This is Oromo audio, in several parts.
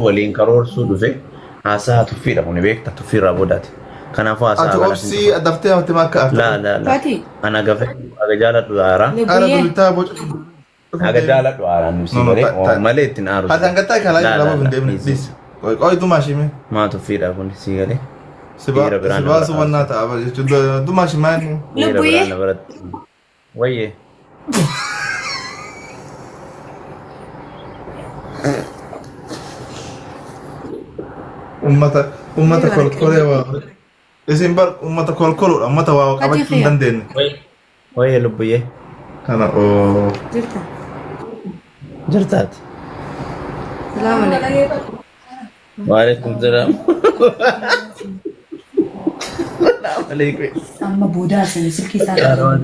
Waliin karoorsuu dhufe haasa'a tuffiidha kuni beekta tuffii irraa boodaati. Kanaafuu haasa'a Ati kana obsii daftee haftee akka La arta. la la. Fati. Ana gafe aga jaaladhu aaraa. Ara Lubbuyyee. dultaa boca. Aga jaaladhu aaraa nu si No, no, malee ta- ta- malee ittiin aaru. Ati hangattaa kan La laayif la lama hin la. deemne Dhiisi. dhiisi. Qoy qoy dumaa shime. Maa tuffiidha kun si galee. Si ba Dhiira biraa si na bira baasu wannaa aarsu. ta'a jechuudha. Dumaa shimaan. Dhiira biraa Lubbuyyee. na biratti. Wayyee. Ummata ummata kolkolee waa. Isin bar ummata kolkoluudha. Ummata waa Fati qabachuu hin kiyya. dandeenye. Wayyee lubbuyyee. Kana oo. Jirta. Jirtaati. Salaamu alaikum. Waalaikum salaam. Alaikum. Amma boodaa sana silkii isaa kan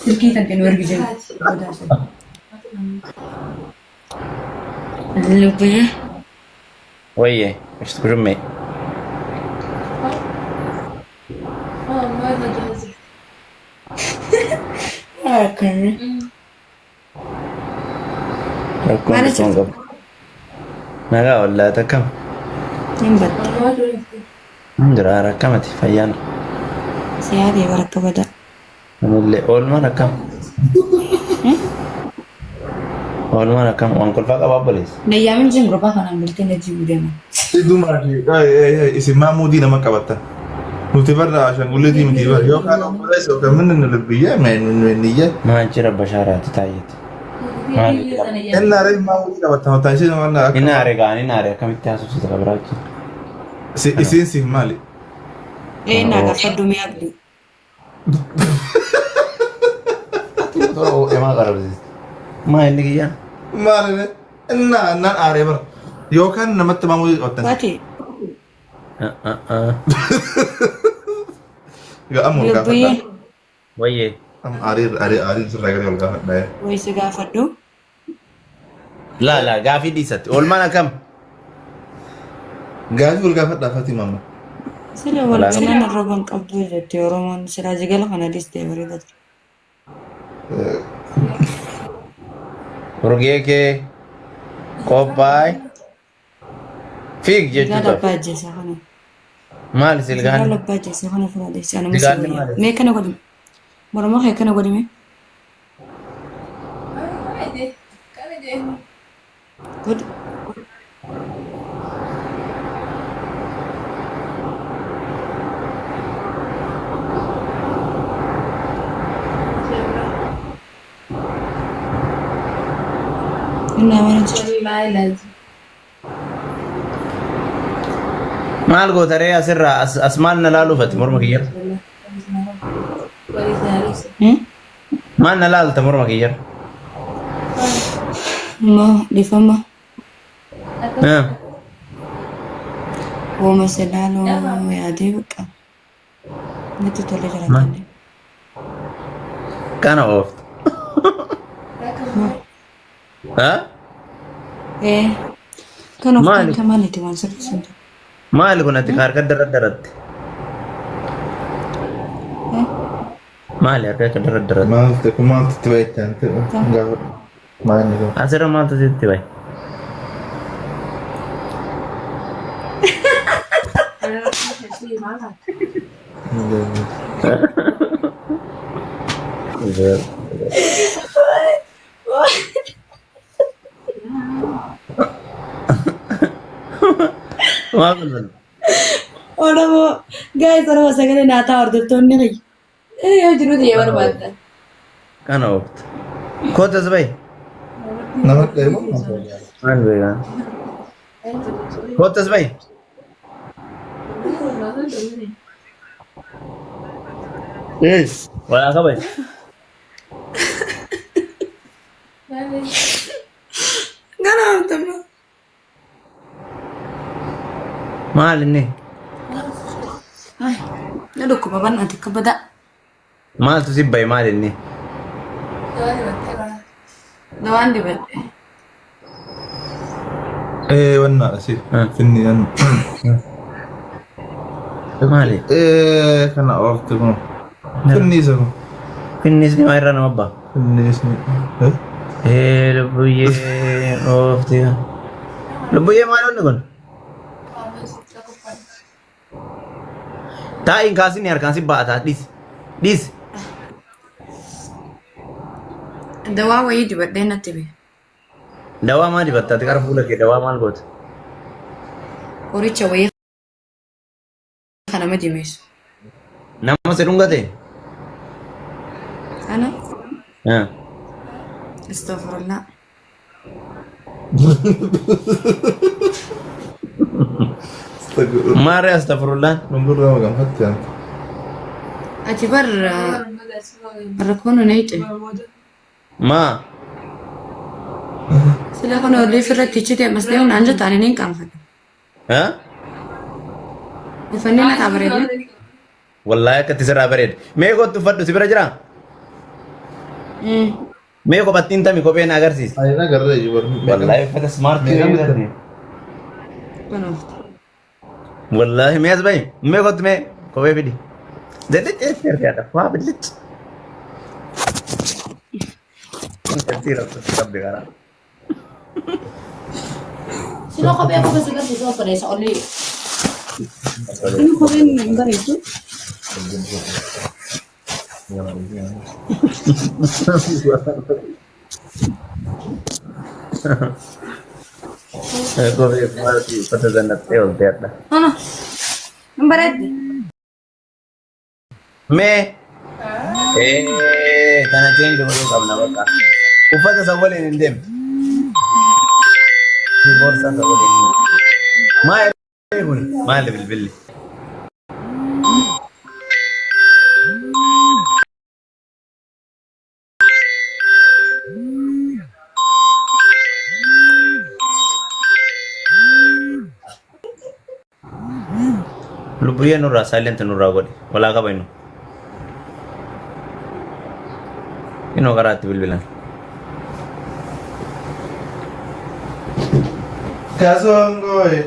silkii kan kennu ergi jiru boodaa sana. Lubbuyyee. Wayyee. Ishtu kurummee. Akkanni. Rakkoon Maal tokko hin jirtu? qabu. Nagaa wallaata akkam? Hin batte. Hin jira akkamati fayyaan. Si yaadee barakka badaa. Anillee oolmaan akkam? Oolmaan akkam? Waan kolfaa qabaa obboleessa. Nayyaamin jin gurbaa kanaan bultee na jibu deema. Dumaa fi isin maa muudii nama qabattan. Nuti barra ashanguliitii miti bar yookaan obboleessa yookaan minni nu lubbiyyee meenniyye. Maal jira bashaaraati taayyeeti. Maal Inni aree maa muudii qabattan mataan ishee nama akka Inni aare gaanii naare akkamitti haasofsiisa kabiraachi. Isiin siif maali? Ee naa gaafadhu mee abdii. Emaa qarabsiiste. Maa inni kiyyaan? Maali inni naan aaree bara yookaan namatti maa muudii qabattan. Fati Ga'amu ol lubbuyyee gaafadha. Wayyee. Aarii aarii aarii sirraa gadi ol gaafadha. wayi si gaafadhu. Laa laa gaafii dhiisatti. Oolmaan akkam? Gaafii ol gaafadha Fatii maama. Sila wal galaan arraba hin qabdu jetti Oromoon silaa jigala kana dhiistee bareeda ture. Urgee kee qophaa'e fiig Jigaala jechuudha. abbaa ajjeesaa kana. Maali Jigaala silgaanni? abbaa ajjeesaa kana fuula dhiisee anuma si Jigaalli wayya. maali? Mee kana godhi. Morma kee kana godhi mee. Godhi. Inni amana jirti. Maal goota ree asirraa as, as maal na laaluufati morma kiyyarra? Hmm? Maal na laalta morma kiyyarra? Ma dhifama. Ah, Wooma si laaluu yaadee baqa. Natti tole jira Maal? kanne. Kana oofta. Ha? Ee. Kan of Maali? kan maaliiti waan sirriisin jiru. Maali kun ati harka daradaratti? Maali harka akka daradaratti? Maaltu kun maaltu itti baay'achaa gaafadha. Maal kun? Asirra maaltu sitti bahe? Maal kun? Oromoo guys Oromoo sagalee naa ta'a hordoftoonni kiyya. Yoo jiru ta'e barbaadda. Kana oofta. Kootas bahi. Nama dheebu. Maal beekaa? Kootas bahi. Walaa kabaji. Gara hordofaa. Maal inni? Ay, na dhukkuba bal'aate akka badaa. Maaltu si bahe maal inni? Dawaan dibadhe. Eh, wanna si finni yan. Maali? Eh, kana ooftu kun. Finni isa kun. Finnisni maa irraa nama ba'a? Finni isni. Eh? Ee lubbuyyee oofti. Lubbuyyee maal onni kun? Taa'iin kaasinni harkaan si baataa dhiisi. Dhiisi. Dawaa wayii dibadhee natti bee. Dawaa maal dibatta? Ati qara fuula kee dawaa maal goota? Qoricha wayii kan nama dimeessu. Nama si dhungate? Ana Ah. astaghfirullah. Maarree astagfirullaan. Dhungurraa maganfatti anta. Ati bar rakkoon na hiite. Maa? Sila kun oliif irratti ichite ammas deemu naan jettu ani niin qaanfadha. Ha? Uffanni na bareeda. Wallaahi akka itti sirraa bareeda. Mee kottu uffadhu si bira jiraa? Mee kophattiin tami kophee na agarsiisi. Ani nagarree jiru. Wallaahi uffata smaartii Meeqa wayii bitan? bitatne. Wallaahi mee as bahi. Mee kottu mee kophee fidi. Jallichi eessi argaadha. Waa billichi. Intaltii rakkoo qabdi karaa. Sila kophee qofa si garsiisa obboleessa olii. Inni kopheen hin bareedu. Kophee ismaartii uffata zannattee ooltee hadha. Ana hin bareeddi. Mee ee kana change godhuu qabna bakka. Uffata isa waliin hin deemtu. Boorsaa isa waliin hin deemtu. Maali kun? Maali bilbilli? Lubbuyyee nurraa silent nurraa godhi. Walaa qaba innu. Inoo karaa itti bilbilan. Kasongoe.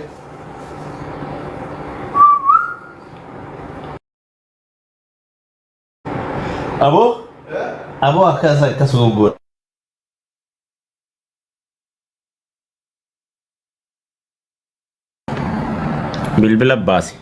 Aboo aboo akkas akkas guggoodha. Bilbila baasi.